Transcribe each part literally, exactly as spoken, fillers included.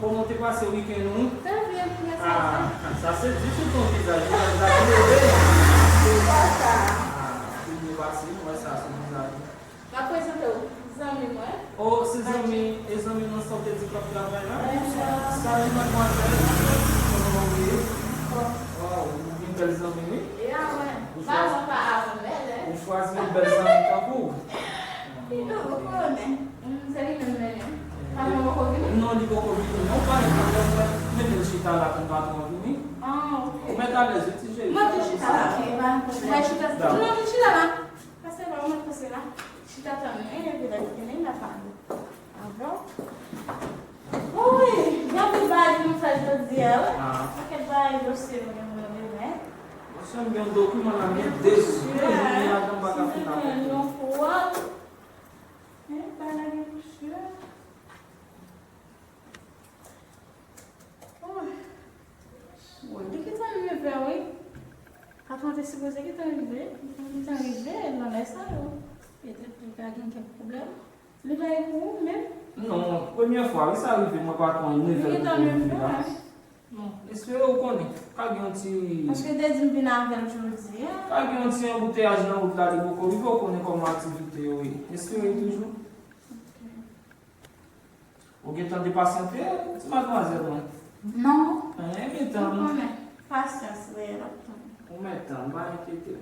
Kòman w te pase wikenn ou? Trè byen, mèsi. Ah, sa se di sou ton vizaj, vizaj la plere. Ki bò sa? Ah, ki byen pase, m wè sa sou vizaj ou. M ap prezante w zanmi mwen. Oh, se zanmi, e zanmi nan sa w te di k ap travay la? Salut, mademoiselle. Kòman w ye? Oh, ou gen bèl zanmi, wi. Ou chwazi, ou chwazi yon bèl zanmi tankou w. Li tou, ou konnen. Mm, se li menm, menm. Patwon poko vini? Non, li poko vini. Non, pa gen pwoblèm, mwen mete l chita la pou patwon an vini. Ah, ok. Ou mèt alèz, wi, ti cheri. Mwen tou chita la. Ok, pa gen pwoblèm. Mwen chita la. Non, tou chita la. Pase la, ou mèt pase la. Chita tann mwen, epi lè l vini, l ap pale avè w. Wi, gen anpil bagay pou nou fè jodi a, wi. Ah. Pakèt bagay dosye nou gen pou nou remet. Monchè, m gen yon dokiman la, m gen de, de jounen ladan, m pa ka fin avè l. Yon fwa. Men, bagay la gen pousyè. Woy, li gentan rive, wi. Patwon te sipoze gentan rive. Li gentan rive nan lè sa yo. Petèt li ka gen kèk pwoblèm. Li pa ekri w menm? Non, premyè fwa, wi, sa rive, mwen patwon, li gentan rive la. Bon. Espere w konnen. Ka gen yon ti. Paske te di m vin avè l jodi a. Ka gen yon ti anbouteyaj nan wout la, li poko rive, w konnen kòman aktivite yo ye. Espere toujou. Ok. Ou gentan de pasyante, ti madmwazèl mwen? Non. Anyen, gentan. Ou konnen, pasyans reyèl ap tann. Ou mèt tann, pa enkyete w.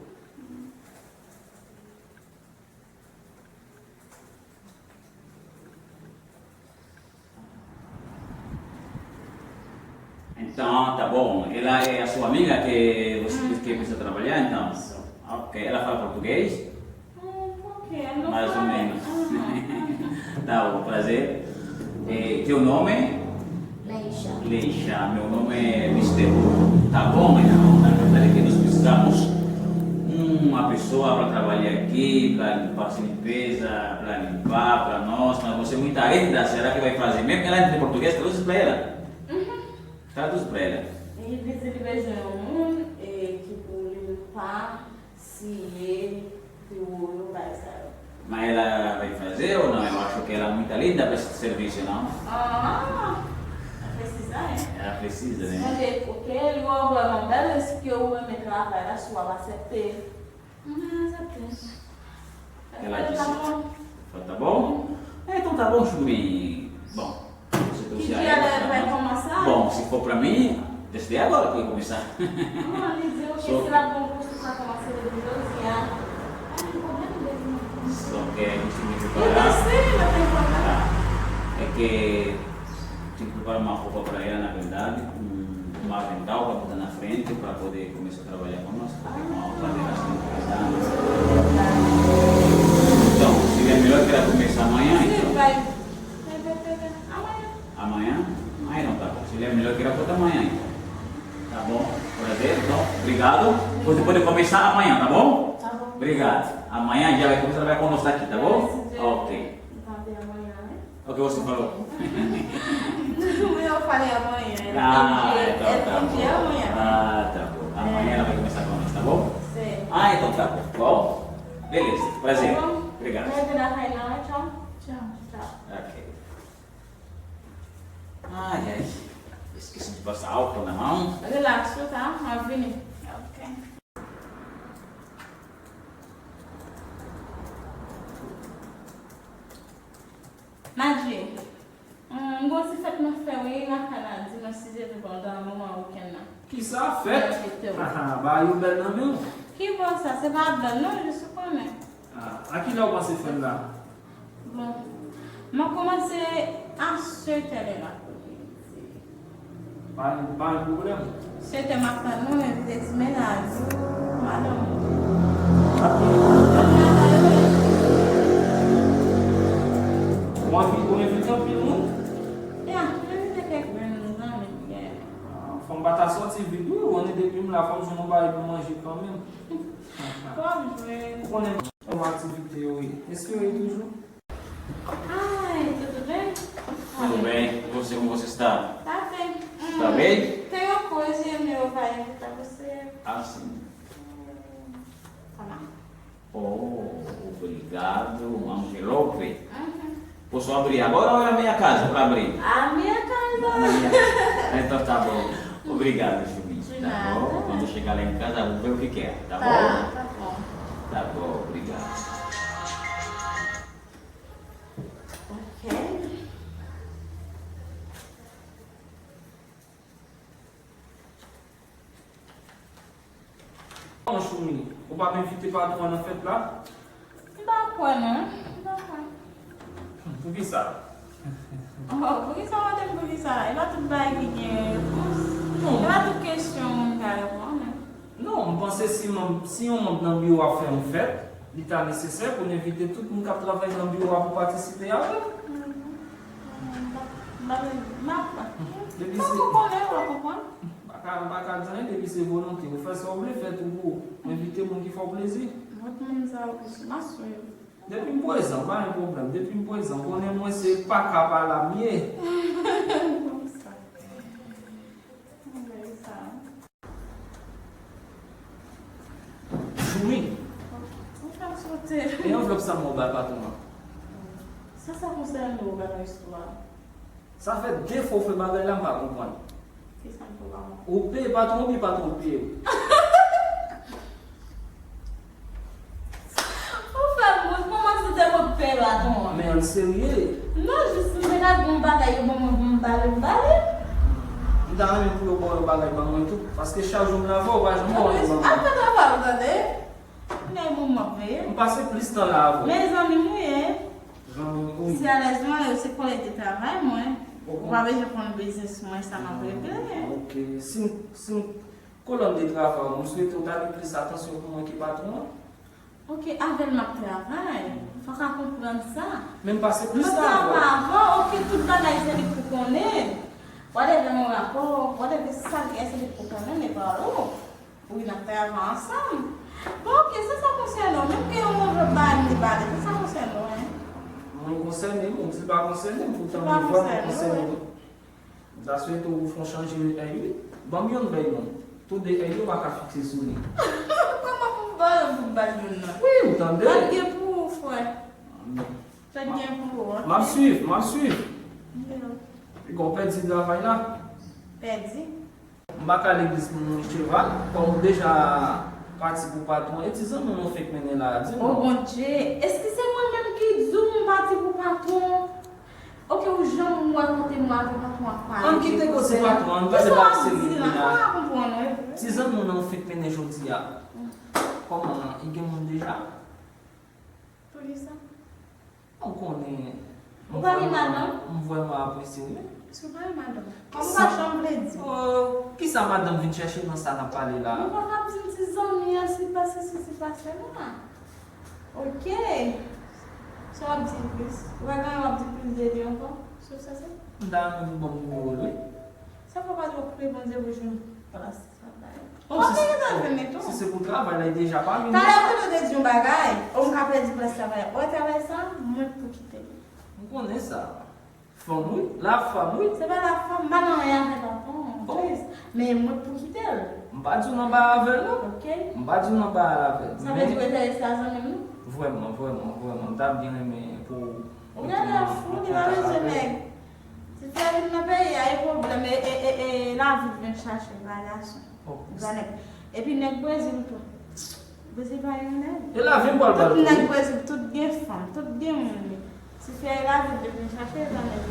Então, tá bom. Ela é a sua amiga que você disse que começou a trabalhar, então? Isso. Ok. Ela fala português? Um pouquinho, não fala. Mais ou menos. Tá bom, prazer. Eh, teu nome? Leisha. Leisha, meu nome é Mister Hugo. Tá bom, então, na verdade é que nós precisamos uma pessoa para trabalhar aqui, para fazer limpeza, para limpar para nós, mas você é muito arida, será que vai fazer mesmo? Ela entende português? Traduz para ela. Uhum. Traduz para ela. E precisa de beijo um, eh, tipo, limpar. Siye, piwo yo, bagay sa yo. Mas ela vai fazer ou não? Eu acho que ela é muito linda para esse serviço, não? Ah, ela precisa, é? Ela precisa, né? Mas é, porque ele, o problema dela é que eu vou me trabalhar, se ela vai ser. Uhum, certeza. Ela disse, tá bom. Tá bom? É, então tá bom, Chumi. Bom, se tu... Que dia ela vai começar? Bom, se for pra mim, desde agora que eu comecei. Ah, ele dizia que será bom curso para começar de doze anos. Ai, não vou nem ver. Só que a gente tem que preparar. Eu sei, não tem problema. Tá. É que tem que preparar uma roupa para ela, na verdade, um, um avental para botar na frente, para poder começar a trabalhar conosco, porque com a roupa dela assim, não vai dar. Então, seria melhor que ela comece amanhã, então. Sim, vai. Amanhã? Amanhã? Ah, então tá bom. Seria melhor que ela fosse amanhã, então. Tá bom? Prazer, então. Obrigado. Você pode começar amanhã, tá bom? Tá bom. Obrigado. Amanhã já vai começar a trabalhar conosco aqui, tá bom? Ok. Então, até amanhã, né? É o que você falou. Eu falei amanhã. Ah, então tá bom. Ah, tá bom. Amanhã ela vai começar com nós, tá bom? Sim. Ah, então tá bom. Bom, beleza. Prazer. Tá bom. Obrigado. Vai virar, vai lá, tchau. Tchau. Tchau. Ok. Ai, ai. Esqueci de passar álcool na mão. Relax, tá? Mas vini. Ok. Nadie, hum, m gon ti fèt mwen fè wi lakay Nadie, mwen si Dye vle pandan moman wikenn nan. Kisa fèt? Enkyete w. Haha, bagay yo bèl nan men w. Ki bò sa? Se pa bèl non, jis ou konnen. Ah, a kilè w panse fè l la? Bon, m ap kòmanse a sèt è lè la. Pa, pa gen pwoblèm. Sèt è m ap tann ou, envite ti mennaj ou, madanm ou. Ou anvi, ou envite anpil moun? Ya, m envite kèk grenn zanmi m, yeah. Ah, fò m pa ta sòti vit, wi, ou konnen depi m la, fò m jwenn yon bagay pou manje kanmenm. Fò m jwenn. Ou konnen kòman aktivite yo ye. Espere toujou. Ai, tudo bem? Tudo bem? E você, como você está? Tá bem. Tá bem? Tem uma coisa, meu pai, que tá você. Ah, sim. Tá lá. Oh, obrigado, um envelope. Uhum. Posso abrir agora ou é na minha casa pra abrir? A minha casa. Entonces, tá bom. Obrigado, Jumi. De nada. Tá bom? Quando chegar lá em casa, vou ver o que que é, tá bom? Tá, tá bom. Tá bom, obrigado. Ok. Bon, Choumi, ou pa t envite patwon an nan fèt la? M pa kwè non, m pa kwè. Poukisa? Oh, poukisa w mande m poukisa? E pa tout bagay ki gen repons. Non. E pa tout kesyon moun ka reponn. Non, m panse si manm, si yon manm nan biwo a fè yon fèt, li ta nesesè pou n envite tout moun k ap travay nan biwo a pou patisipe avè l. M pa, m pa, m pa, m pa, depi se, m pa konnen, w a konprann. M pa ka, m pa ka di anyen depi se volonte. Ou fè sa w vle, fè tou pou ou. Envite moun ki fè w plezi. Vòt moun sa yo, mason yo. Depi m prezan, pa gen pwoblèm. Depi m prezan, konnen mwen se paka pa la m ye. Konsa. Bagay sa. Choumi. Ou fè m sote. E anvlòp sa mwen bay patwon an? Sa, sa konsène ou, bagay istwa? Sa fè de fwa w fè bagay la, m pa konprann. Kisa m fè w pa konprann? Ou peye patwon oubyen patwon peye w? Ou fè m ri, kòman se te mwen k peye patwon an? Men ann serye. Non, jis m te ka gen yon bagay yo ban mwen pou m ba l, m ba l. M ta renmen pou yo ba w yon bagay ban mwen tou, paske chak jou m la avè w, ou pa janm ba w yon bagay. Al fè travay ou, tande? Kounye a e moun m ap veye. M pase plis tan la avè w. Men zanmi m ou ye. Zanmi m, wi. Se alèz mwen, se kòlèg de travay mwen. Ou pa bezwen konn biznis mwen, sa m ap regle. Ok. Si m, si m, kolòn de travay, m swete w ta gen plis atansyon pou mwen ke patwon an. Ok, avè l m ap travay. Fò w ka konprann sa. Men m pase plis tan avè w. M ap travay avè w, ok, tout bagay se li k pou konnen. Whatever yon rapò, whatever sa l gen, se li k pou konnen, men pa ou. Wi, n ap travay ansanm. Bon, ok, sa, sa konsène w. Menm ke yon moun vle ba m li ba li, sa, sa konsène w, hein? Mwen konsène m, ou di l pa konsène m, poutan li vrèman konsène m. M ta swete ou fè yon chanje èy wi. Ban m youn bay nou. Tou de èy yo pa ka fikse sou li. Kòman pou m ba yo pou m ba youn nan? Wi, ou tande? Tande pou ou, frè. Tande pou ou, ok? M ap swiv, m ap swiv. Ok. Piga w pèdi travay la. Pèdi? M pa ka legliz pou moun cheval, kòm ou deja pati pou patwon, e ti zanmi w nou fenk mennen la a, di m non. O Bondye, èske se mwen menm ki di w m pati pou patwon? Ok, ou janm wè kote m wè avè patwon ap pale. Ann kite koze patwon an, ann pale bagay serye kounye a. Ti zanmi w nou fenk mennen jodi a. Kòman, li gen moun deja? Poukisa? Ou konnen, ou pa gen madanm? M vrèman apresye w, wi. Si w pa gen madanm. Kòm ou pa janm vle di. Oh, kisa madanm vin chèche nan sa n ap pale la a? Ou pa ka ap di m ti zanmi an, si pase sesi, pase la. Ok. Sa w ap di plis? Ou pa gen anyen w ap di plis de li ankò? Sou sa se? M ta renmen pou ban m nimewo l, wi. Sa fè w pa di w priye Bondye pou jwenn plas? Oh, si se, oh, si se pou travay la, li deja pa vini. Talè ou te dwe di yon bagay. O, m ka pèdi plas travay la. Ou wè travay sa, mwen k pou kite l. M konnen sa. Fanm wi, la fanm wi. Se pa la fanm, m pa nan anyen avè l ankò, m tris. Men mwen k pou kite l. M pa di w nan bagay avè l non. Ok. M pa di w nan bagay avè l. Sa vle di w enterese a zanmi m non? Vrèman, vrèman, vrèman. M t ap byen renmen pou ou. Ou genlè fou, li pa bezwen nèg. Ti fè vin nan peyi a, e pwoblèm, e, e, e, e lavi vin chache l, pa gason. Zanèt. Epi nèg Brezil tou. Brezil pa gen nèg. E lavi m pral ba l tou. Tout nèg Brezil, tout gen fanm, tout gen moun li. Ti fè e lavi vin chache, zanèt.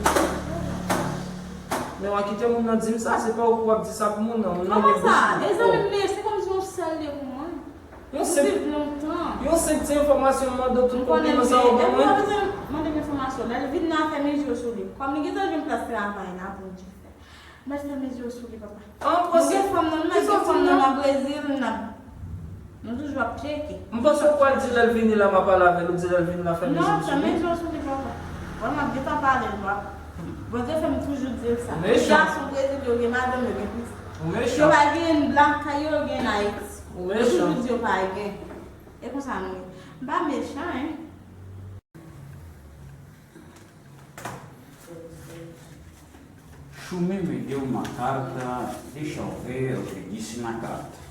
Men w a kite moun nan di m sa, se pa ou k ap di sa pou moun nan. Moun nan gen bouch li. Kòman sa? E zanmi m li ye, se kòmsi yon sèl li ye pou mwen. Yon senp, yon senp ti enfòmasyon m mande w tout konpliman sa yo ban mwen. Mande m enfòmasyon. Lè l vin nan afè mezi w sou li. Kòm li gentan jwenn plas travay la, Bondye fè. Mèt fè mezi w sou li, papa. Nou gen fanm nan, nou gen fanm nan nan Brezil, n ap, nou toujou ap tcheke. M panse w pral di lè l vini la, m a pale avè l, ou di lè l vini la, fè mezi w sou li. Non, fè mezi w sou li, papa. Wè, m ap gentan pale l, papa. Bondye fè m toujou di l sa. Ou mechan. Gason Brezil yo gen madanm, yo gen pitit. Ou mechan. Yo pa gen lakay yo, yo gen Ayiti. Ou mechan. Yo toujou di yo pa gen. E konsa nou ye. M pa mechan, en. Choumi me deu uma carta de chave, eu pedi-se na carta.